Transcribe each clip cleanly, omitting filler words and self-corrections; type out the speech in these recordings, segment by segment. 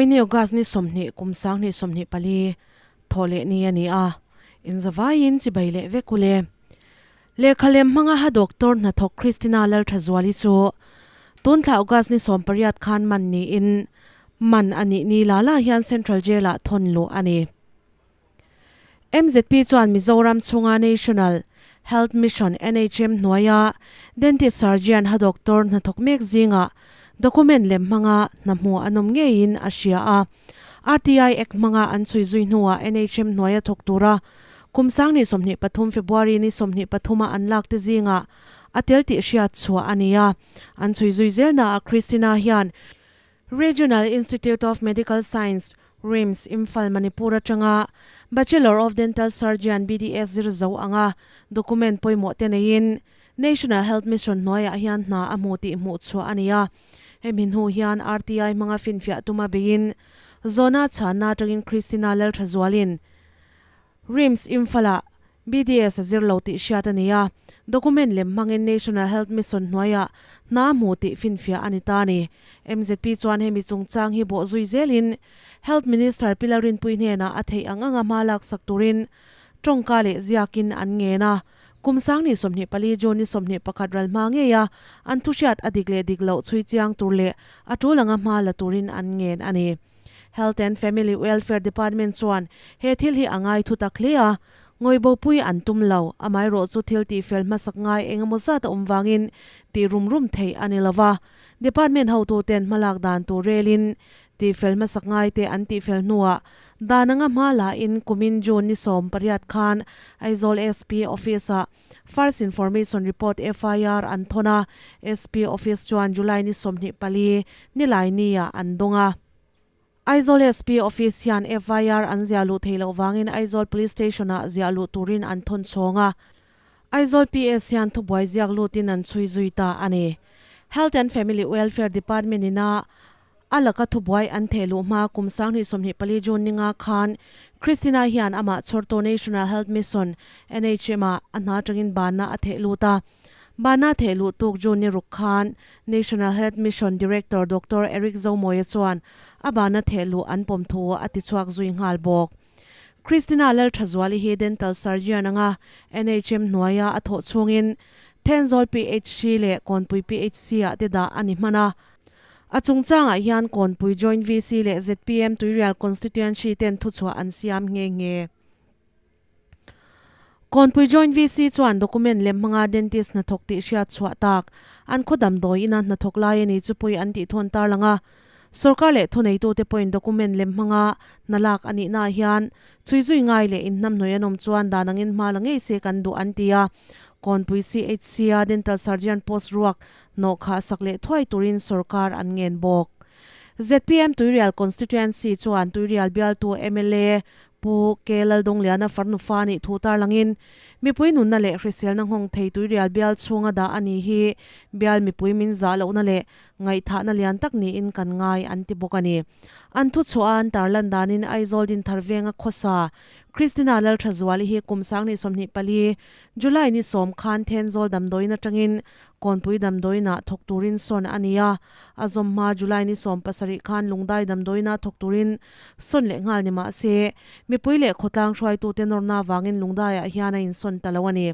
Vawiini August ni 20 kum 2024 thawh leh ni a ni a, inzavaiin chibai leh vek u le. Lehkha lem hmanga ha doctor hnathawk Christina Lalthazuali chu tun thla August ni 18 khan man niin man a nih ni la la hian Central Jail ah thawn luh a ni. MZP chuan Mizoram chhunga National Health Mission, NHM, hnuaia Dentist Surgeon ha doctor hnathawk mek zingah document lem hmanga hna hmu an awm ngeiin a hria a. RTI Act hmanga an chhui zui hnuah NHM hnuaia thawk tura kum 2023 February ni 23 a an lak te zingah a tel tih hriat chhuah a ni a. An chhui zui zelnaah Christina hian Regional Institute of Medical Science, RIMS, Imphal, Manipur atanga Bachelor of Dental Surgeon, BDS, zir zo anga document pawimawh te neiin National Health Mission hnuaiah hian hna a hmu tih hmuh chhuah a ni a. Hemi hnu hian RTI hmanga finfiah tuma beiin Zona chhanna atangin Christina Lalthazualin RIMS Imphal-ah BDS a zir lo tih hriat a ni a, document lem hmangin National Health Mission hnuaiah hna hmu tih finfiah a ni ta a ni. MZP chuan hemi chungchang hi bawh zui zelin Health Minister Pi Lalrinpuii hnenah a theih ang anga hma laksak turin tawngka leh ziakin an ngen a, kum 2024 June ni 21 ral hma ngeia an thuhriat a dik leh dik loh chhui chiang tur leh a tul anga hma la turin an ngen a ni. Health and Family Welfare Department chuan he thil hi a ngai thu tak hle a, ngawihbopui an tum lo. Amaherawhchu thil tihfel hmasak ngai eng emaw zat a awm vangin tih rum rum theih a ni lo va. Department hotuten hmalak dan tur relin tihfel hmasak ngaite an tihfel hnuah dan anga hma lahin kumin June ni 18 khan Aizawl SP Office-ah First Information Report, FIR, an thawn a, SP Office chuan July ni 24, Nilaini-ah an dawng a. Aizawl SP Office hian FIR an ziah luh theih loh vangin Aizawl Police Station-ah ziah luh turin an thawn chhawng a. Aizawl PS hian thubuai ziak lutin an chhui zui ta a ni. Health and Family Welfare Department ina A laka thubuai an theh luh hma kum 2024 June ninga khan Christina hian amah chhawrtu National Health Mission, NHM, ah a hna atangin banna a theh lut a. Banna theh luh tuk June ni ruk khan National Health Mission Director Doctor Eric Zomawia chuan a banna theh luh an pawm thu a ti chhuak zui nghal bawk. Christina Lalthazuali hi Dental Surgeon anga NHM hnuaia a thawh chhungin Thenzawl PHC leh Kawnpui PHC ah te dah a ni hman a. A chungchangah hian Kawnpui Joint VC leh zpm Tuirial Constituency ten thuchhuah an siam nghe nghe. Kawnpui Joint VC chuan document lem hmanga dentist hnathawk tih hriat chhuah tak an khaw damdawi ina hnathawk lai a ni chu pawi an tih thawn tarlang a. Sorkar leh thuneitute pawhin document lem hmanga hna lak a nihnaah hian chhui zui ngai leh inhnamhnawih an awm chuan dan angin hma la ngei se kan duh an ti a. Kawnpui CHC-a dental surgeon post ruak Hnawh kha sak leh thuai turin sorkar an ngen bawk. Zpm Tuirial Constituency chuan Tuirial bialtu mla Pu K Laldawngliana farnu fa nih thu tarlangin mipui nunna leh hriselna nghawng thei Tuirial bial chhunga dah a ni hi bial mipui min zah lohna leh ngaihthahna lian tak niin kan ngai an ti bawk a ni. An thuchhuah a an tarlan danin Aizawl Dinthar venga khawsa Christina Lalthazuali hi kum 2024 July ni 10 khan Thenzawl damdawiin atangin Kawnpui damdawiinah thawk turin sawn a ni a, a zawm hma July ni 17 khan Lungdai damdawiinah thawk turin sawn leh nghal ni mah se, mipui leh khawtlang hruaitute nawrna vangin Lungdaiah hian a insawn ta lo a ni.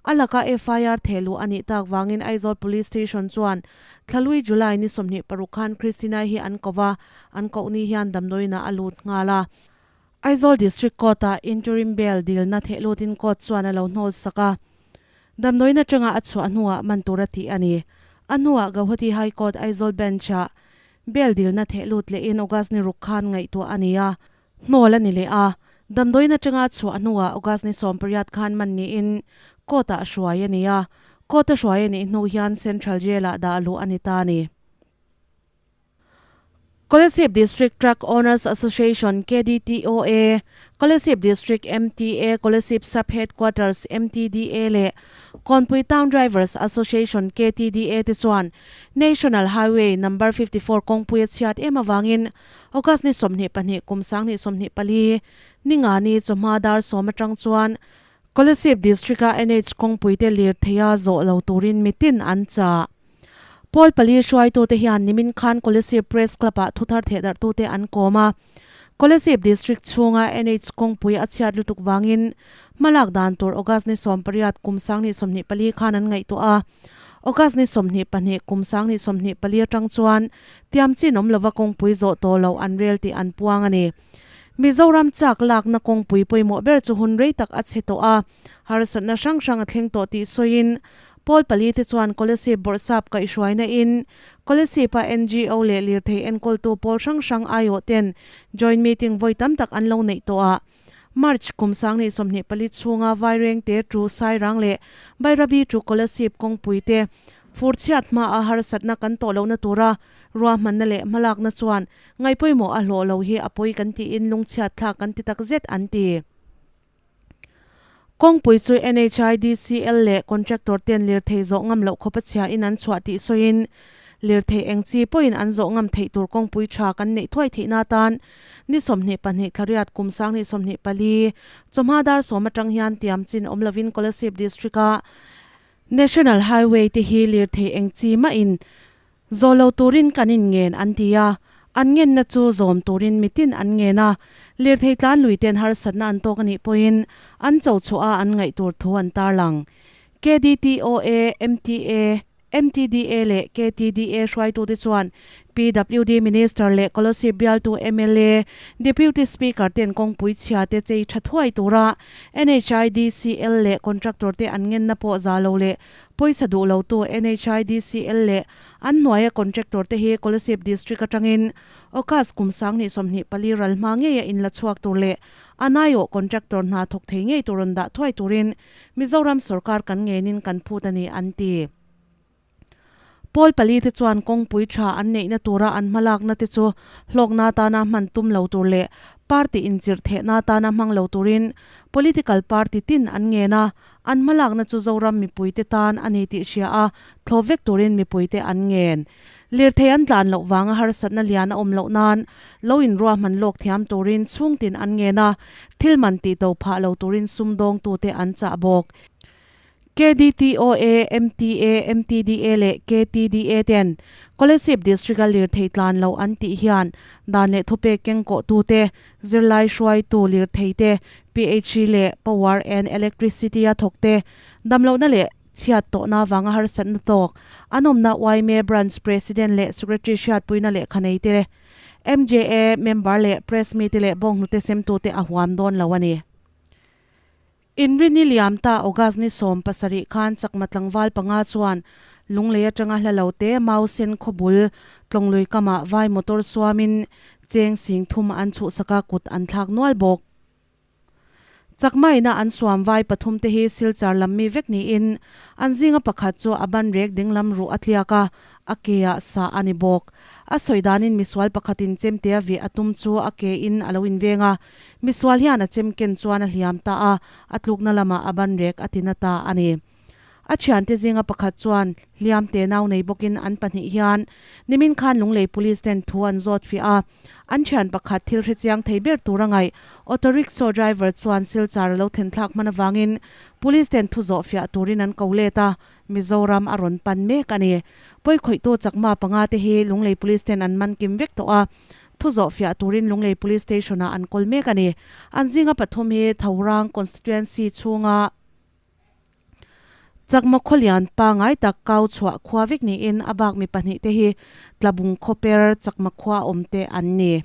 A laka FIR theh luh a nih tak vangin Aizawl Police Station chuan Thlalui July ni 26 khan Christina-i hi an ko va, an koh ni hian damdawiinah a lut nghal a. Aizawl District Court-ah interim bail dilna theh lutin court chuan a lo hnawl sak a. Damdawiin atanga a chhuah hnuah man tur a tih a ni. A hnuah Gauhati High Court Aizawl Bench-ah bail dilna theh lut lehin August ni ruk khan ngaihtuah a ni a, hnawl a ni leh a. Damdawiin atanga a chhuah hnuah August ni 18 khan man niin court-ah hruai a ni a. Court-a hruai a nih hnu hian Central Jail-ah dah luh a ni ta a ni. Kolasib District Truck Owners Association, KDTOA, Kolasib District MTA, Kolasib Sub Headquarters MTDA leh Kawnpui Town Drivers Association, KTDA, te chuan National Highway Number 54 kawngpui a chhiat em avangin August ni 22 kum 2024 Ningani chawhma dar 10 atang chuan Kolasib District-a NH kawngpuite lirtheia zawh lo turin mitin an chah. Pawl pali hruaitute hian nimin khan Kolasib Press Club-ah thuthar thehdarhtute an kawm a. Kolasib District chhunga NH kawngpui a chhiat lutuk vangin hmalak dan tur August ni 18 kum 2024 khan an ngaihtuah a. August ni 22 kum 2024 atang chuan tiam chin awm lova kawngpui zawh tawh loh an rel tih an puang a ni. Mizoram chak lakna kawngpui pawimawh ber chu hun rei tak a chhe tawh a, harsatna hrang hrang a thleng tawh tih sawiin Pawl pali te chuan Kolasib Bawrhsap kaihhruaina in Kolasib-a NGO leh lirthei enkawltu pawl hrang hrang aiawh ten joint meeting vawi tam tak an lo neih tawh a. March kum 2024 chhunga Vairengte tu Sairang leh Bairabi tu Kolasib kawngpui te fur chhiat hmaa harsatna kan tawh lohna tura ruahmanna leh hmalakna chuan ngaihpawimawh a hlawh lo hi a pawi kan tiin lungchhiat thlak kan ti takzet an ti. Kawngpui chu NHIDCL leh contractor ten lirthei zawh ngam loh khawpa chhia in an chhuah tih sawiin, lirthei eng chi pawhin an zawh ngam theih tur kawngpui tha kan neih thuai theihna atan ni 22 thlariat kum 2024 chawhma dar 10 atang hian tiam chin awm lovin Kolasib District-a National Highway te hi lirthei eng chi mahin Zawh lo turin kan inngen an ti a, an ngenna chu zawm turin mitin an ngen a, lirthei tlan lui ten harsatna an tawk a nih pawhin an cho chhuah a an ngaih tur thu an tarlang. KDTOA, MTA, MTDA leh KTDA hruaitute chuan PWD Minister leh Kolasib bialtu mla, Deputy Speaker ten kawngpui chhia te chei tha thuai tura NHIDCL leh contractor te an ngenna pawh za lo leh Pawisa duh lotu NHIDCL leh an hnuaia contractor te hi Kolasib District atangin August kum 2024 ral hma ngeia inla chhuak tur leh a naiawh contractor hna thawk thei ngei tur rawn dah thuai turin Mizoram sorkar kan ngenin kan phut a ni an ti. Pawl pali te chuan kawngpui tha an neihna tura an hmalakna te chu hlawkna atana hman tum lo tur leh party inchirh thehna atana hmang lo turin political party tin an ngen a, An hmalakna chu Zoram mipuite tan a ni tih hria a, thlawp vek turin mipuite an ngen. Lirthei an tlan loh vanga harsatna lian a awm loh nan lo inruahman lawk thiam turin chhungtin an ngen a, thil man tih to phah lo turin sumdawngtute an chah bawk. KDTOA, MTA, MTDA leh KTDA ten Kolasib District-a lirthei tlan loh an tih hian dan leh thupek kengkawhtute, zirlai hruaitu lirtheite, PHE leh Power and Electricity a thawk te, damlohna leh chhiat tawhna vanga harsatna tawk, an awmna yma Branch President leh Secretary hriatpuina lehkha nei te, MJA member leh Press mite leh bawnghnute semtute a huam dawn lo a ni. Inrini liam ta August ni 17 khan chakma tlangval panga chuan Lunglei atanga hla lo te Mausen khawbul Tlawnglui kamah vai motor suamin cheng sing thum an chhuhsaka kut an thlak nual bawk. Chakma ina an suam vai pathum te hi Silchar lam mi vek niin an zinga pakhat chu a ban rek dinglam ruh a tliak a, a ke ah sah a ni bawk. A sawi danin misual pakhatin chemte a veh a tum chu a ke in a lo inveng a, Misual hian a chem ken chuan a hliam ta a, a tlukna lamah a ban rek a ti na ta a ni. A thiante zinga pakhat chuan hliam te nau nei bawkin an pahnih hian nimin khan Lunglei Police ten thu an zawt fiah a, an thian pakhat thil hrechiang thei ber tur a ngaih auto rickshaw driver chuan Silchar a lo thlen thlak hman avangin Police ten thu zawh fiah turin an ko let a, Mizoram a rawn pan mek a ni. Pawikhawihtu chakma panga te hi Lunglei Police ten an man kim vek tawh a, Thu zawh fiah turin Lunglei Police Station-ah an kawl mek a ni. An zinga pathum hi Thorang Constituency chhunga Chakma khawlian pangai tak kau chhuah khua vek niin a bak mi pahnih te hi Tlabung khawper Chakma khua awm te an ni.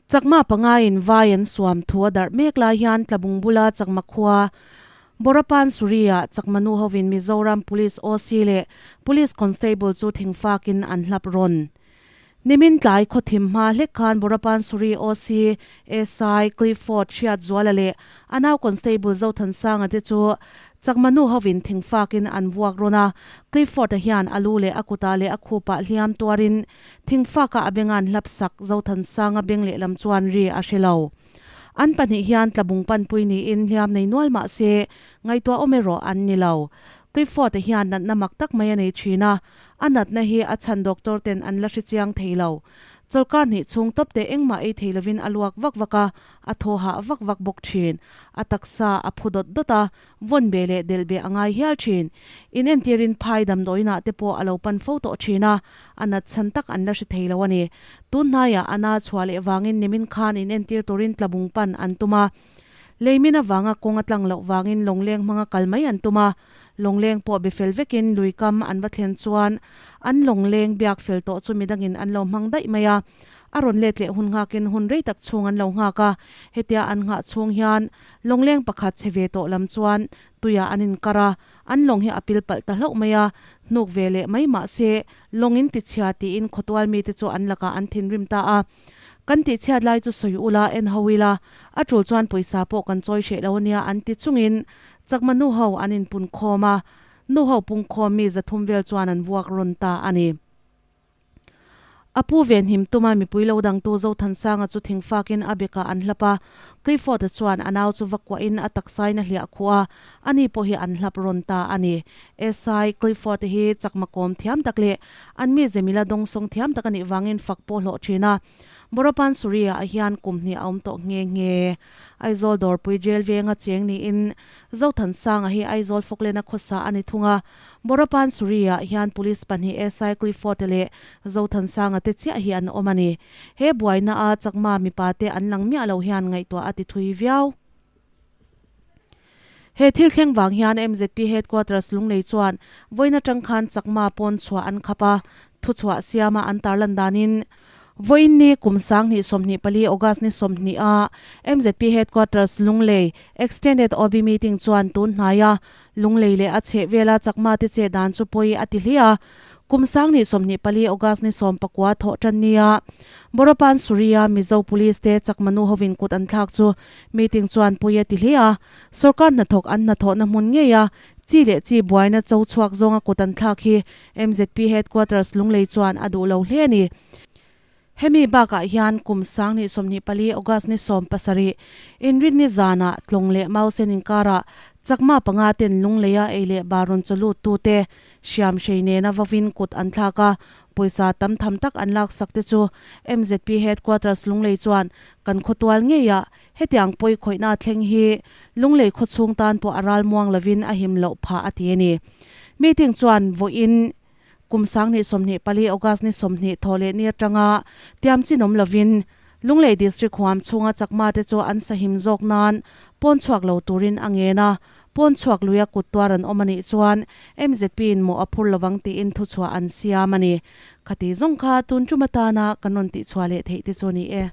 Chakma pangaiin vai an suam thu a darh mek lai hian Tlabung bula Chakma khua Borapan Suri-ah Chakma nu hovin Mizoram Police OC leh Police Constable chu thingfakin an hlap rawn. Nimin tlai khawthim hma hlek khan Borapan Suri OC SI Clifford Hriatzuala leh a nau Constable Zothansanga te chu Chakma nu hovin thingfakin an vuak rawn a, Clifford-a hian a lu leh a kutah leh a khupah hliam tuarin Thingfaka a benga'n hlap sak Zothansanga beng lehlam chuan ri a hre lo. An pahnih hian tlabung panpui niin hliam nei nual mah se, ngaihtuah awm erawh an ni lo. Clifford-a hian natna mak tak mai a nei thin a, a natna hi a chhan doctor ten an la hre chiang thei lo. Chawlhkar hnih chhung tawp te engmah ei thei lovin a luak vak vak a, a thaw hah vak vak bawk thin. A taksa a phu dawt dawt a, vawn be leh delh be a ngai hial thin. In entirin phai damdawiinah te pawh a lo pan fo tawh thin a, a nat chhan tak an la hre thei lo a ni. Tun hnaiah a na chhuah leh vangin nimin khan in entir turin tlabung pan an tum a. Leimin avanga kawng a tlang loh vangin lawngleng hmanga kal mai an tum a, lawngleng pawh be fel vekin lui kam an va thlen chuan an lawngleng biak fel tawh chu midangin an lo hmang daih mai a. A rawn let leh hun nghakin hun rei tak chhung an lo nghak a, hetia an nghah chhung hian lawngleng pakhat chhe ve tawh lam chuan tuiah an inkar a, an lawng hi a pil palh ta hlauh mai a, hnuk ve leh mai mah se lawng in tichhia tiin khawtual mite chu an lakah an thinrim ta a. Kan tihchhiat lai chu sawi ula, en ho ila, a tul chuan pawisa pawh kan chawi hreh lo ania an ti chungin Chakma nuho an inpun khawm a, nuho pungkhawm mi 300 vel chuan an vuak rawn ta a ni. A pu venhim tuma mipui lo dangtu Zothansanga chu thingfakin a bekah an hlap a, Clifford-a chuan a nau chu va kuahin a taksain a hliah khuh a, ani pawh hi an hlap rawn ta a ni. SI Clifford-a hi chakma kawm thiam tak leh an mize mila dawngsawng thiam tak a nih vangin fak pawh hlawh thin a. Boropan Suri-ah hian kum hnih a awm tawh nghe nghe. Aizawl dawrpui jail venga cheng niin Zothansanga hi Aizawl Falkland-a khawsa a ni thung a. Boropan Suri-ah hian police pahnih SI Clifford-a leh Zothansanga te chiah hi an awm a ni. He buaina-a Chakma mipa te an lang miah lo hian ngaihtuah a ti thui viau. He thil thleng vang hian MZP Headquarters Lunglei chuan vawiin atang khan Chakma pawn chhuah an khap a, thuchhuah siama an tarlan danin vawiin ni kum 2024 August ni 20 a MZP Headquarters Lunglei Extended OB Meeting chuan tun hnaia Lunglei leh a chheh vela Chakma te che dan chu pawi a ti hle a. Kum 2024 August ni 19 thawh tan nia Boropan Suria Mizo Police te Chakma nu hovin kut an thlak chu Meeting chuan pawi a ti hle a, sorkar hnathawk an hnathawhna hmun ngei a, chi leh chi buaina cho chhuak zawnga kut an thlak hi MZP Headquarters Lunglei chuan a duh lo hle a ni. Hemi bakah hian kum 2024 August ni 17 Inrinni zanah Tlawng leh Mausen inkarah Chakma panga ten Lungleia ei leh bar rawn chaw lut tute hriam hrei nena vawin kut an thlak a, pawisa tam tham tak an laksak te chu MZP Headquarters Lunglei chuan kan khawtual ngeiah hetiang pawi khawihna thleng hi Lunglei khawchhung tan pawh a ral muang lovin a him loh phah a ti a ni. Meeting chuan vawiin kum 2024 August ni 20 thaw leh ni atanga tiam chin awm lovin Lunglei District huam chhunga Chakma te chu an sahim zawk nan pawn chhuak lo turin a ngen a, pawn chhuak luia kut tuar an awm a nih chuan MZP in mawh a phur lovang tiin thuchhuah an siam a ni. Khati zawng kha tun tum atana kan rawn tihchhuah leh theih te chu a ni e.